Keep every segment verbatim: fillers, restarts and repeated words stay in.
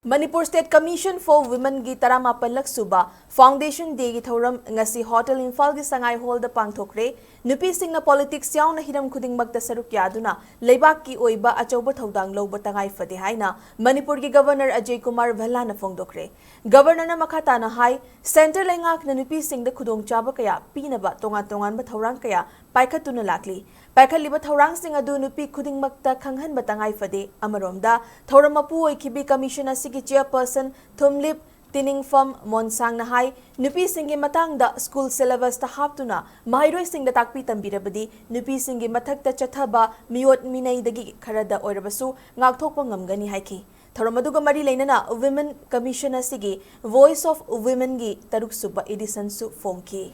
Manipur State Commission for Womenꯒꯤ ꯇꯔꯥꯃꯥꯄꯜꯂꯛ ꯁꯨꯕ Foundation Dayꯒꯤ ꯊꯧꯔꯝ ꯉꯁꯤ Hotel Imphalꯒꯤ ꯁꯉꯥꯏ Hallꯗ ꯄꯥꯡꯊꯣꯛꯈ꯭ꯔꯦ꯫ ꯅꯨꯄꯤꯁꯤꯡꯅ politics ꯌꯥꯎꯅ ꯍꯤꯔꯝ ꯈꯨꯗꯤꯡꯃꯛꯇ ꯁꯔꯨꯛ ꯌꯥꯗꯨꯅ ꯂꯩꯕꯥꯛꯀꯤ ꯑꯣꯏꯕ ꯑꯆꯧꯕ ꯊꯧꯗꯥꯡ ꯂꯧꯕ ꯇꯉꯥꯏ ꯐꯗꯦ ꯍꯥꯏꯅ ꯃꯅꯤꯄꯨꯔꯒꯤ Governor ꯑꯖꯌ ꯀꯨꯃꯥꯔ ꯚꯜꯂꯥꯅ ꯐꯣꯡꯗꯣꯛꯈ꯭ꯔꯦ꯫ Governorꯅ ꯃꯈꯥ ꯇꯥꯅ ꯍꯥꯏ, Centre ꯂꯩꯉꯥꯛꯅ ꯅꯨꯄꯤꯁꯤꯡꯗ ꯈꯨꯗꯣꯡꯆꯥꯕ ꯀꯌꯥ ꯄꯤꯅꯕ ꯇꯣꯉꯥꯟ ꯇꯣꯉꯥꯟꯕ ꯊꯧꯔꯥꯡ ꯀꯌꯥ ꯄꯥꯏꯈꯠꯇꯨꯅ ꯂꯥꯛꯂꯤ꯫ ꯄꯥꯏꯈꯠꯂꯤꯕ ꯊꯧꯔꯥꯡꯁꯤꯡ ꯑꯗꯨ ꯅꯨꯄꯤ ꯈꯨꯗꯤꯡꯃꯛꯇ ꯈꯪꯍꯟꯕ ꯇꯉꯥꯏ ꯐꯗꯦ꯫ ꯑꯃꯔꯣꯝꯗ, ꯊꯧꯔꯝ ꯃꯄꯨ ꯑꯣꯏꯈꯤꯕꯤ Commission ꯑꯁꯤꯒꯤ Chairperson ꯊꯨꯝꯂꯤꯞ ꯇꯤꯅꯤꯡꯐꯝ ꯃꯣꯟꯁꯥꯡꯅ ꯍꯥꯏ, ꯅꯨꯄꯤꯁꯤꯡꯒꯤ ꯃꯇꯥꯡꯗ school syllabusꯇ ꯍꯥꯞꯇꯨꯅ ꯃꯍꯩꯔꯣꯏꯁꯤꯡꯗ ꯇꯥꯛꯄꯤ ꯇꯝꯕꯤꯔꯕꯗꯤ ꯅꯨꯄꯤꯁꯤꯡꯒꯤ ꯃꯊꯛꯇ ꯆꯠꯊꯕ ꯃꯤꯑꯣꯠ ꯃꯤꯅꯩꯗꯒꯤ ꯈꯔꯗ ꯑꯣꯏꯔꯕꯁꯨ ꯉꯥꯛꯊꯣꯛꯄ ꯉꯝꯒꯅꯤ ꯍꯥꯏꯈꯤ꯫ ꯊꯧꯔꯝ ꯑꯗꯨꯒ ꯃꯔꯤ ꯂꯩꯅꯅ Women Commission ꯑꯁꯤꯒꯤ Voice of Womenꯒꯤ ꯇꯔꯨꯛ ꯁꯨꯕ editionꯁꯨ ꯐꯣꯡꯈꯤ꯫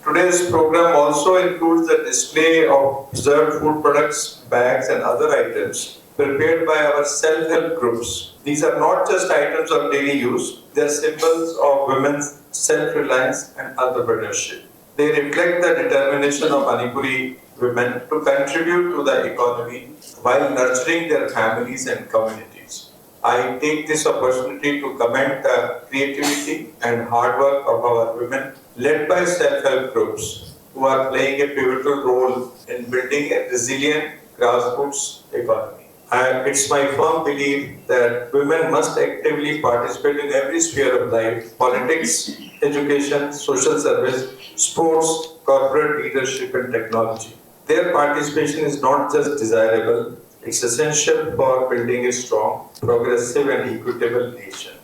Today's program also includes the display of preserved food products, bags, and other items prepared by our self-help groups. These are not just items of daily use, they are symbols of women's self-reliance and entrepreneurship. They reflect the determination of Manipuri women to contribute to the economy while nurturing their families and communities. I take this opportunity to commend the creativity and hard work of our women, led by self-help groups, who are playing a pivotal role in building a resilient grassroots economy. I, it's my firm belief that women must actively participate in every sphere of life: politics, education, social service, sports, corporate leadership, and technology. Their participation is not just desirable, it's essential for building a strong, progressive, and equitable nation.